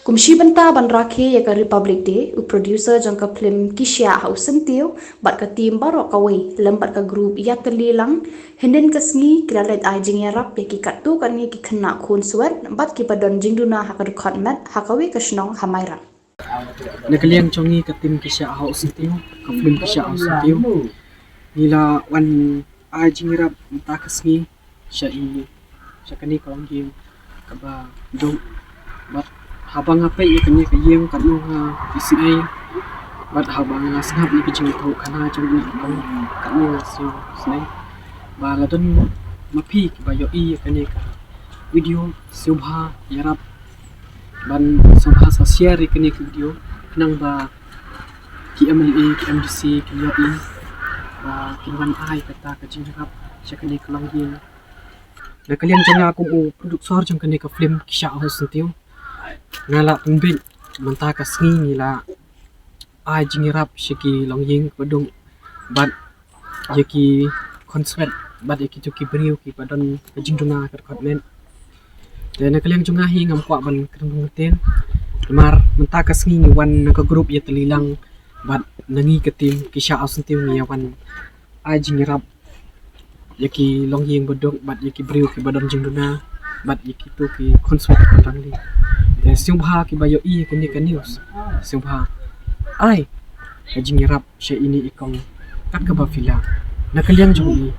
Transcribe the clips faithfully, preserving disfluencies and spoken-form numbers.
Kum shi bynta ban rakhe ïa ka Republic Day, u producer jong ka film Ki Shah ha u Syntiew bad ka team baroh kawei lem bad ka group Ïatylli Lang, hynnin ka sngi ki la leit ai jingïarap ïa ki katto katne ki khynnah khun swet bad kiba don jingduna ha ka dkhot met ha kawei ka shnong ha Mairang. Na ka liang jong ngi ka team Ki Shah ha u Syntiew, ka film Ki Shah ha u Syntiew, ngi la wan ai jingïarap mynta ka sngi sha i, sha kane ka longïing kaba duk. Bad haba nga peit ïa kane ka ïing katno nga isynei, bad haba nga sngap ïa ka jingïathuhkhana jong i, katno nga sngewsynei. Ba la don ma phi kiba ïohi ïa kane ka video, sngewbha ïarap ban sngewbha sa share ïa kane ka video, khnang ba ki M L A, ki M D C kin ïohi ba kin wan ai kata ka jingïarap sha kane ka longïing. Na ka liang jong nga kum u producer jong kane ka film Ki Shah ha u Syntiew, nga la pynbeit mynta ka sngi ngi la ai jingïarap sha ki longïing ba duk bad ïa ki khun swet bad ïa kito ki briew kiba don ka jingduna ka dkhot met. Te na ka liang jong nga hi ngam kwah ban kren bun ktien. Namar mynta ka sngi ngi wan na ka group Ïatylli Lang bad na ngi ka team Ki Shah ha u Syntiew ngi ïa wan ai jingïarap ïa ki longïing ba duk bad ïa ki briew kiba don jingduna bad ïa kito ki khun swet khun rangli. Te sngewbha kiba ïohi ïa kane ka news, sngewbha ai ka jingïarap sha ine i kong kat kaba phi lah. Na ka liang jong i,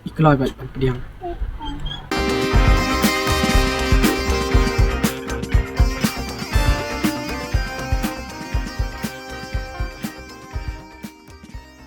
i kloi bad ban pdiang.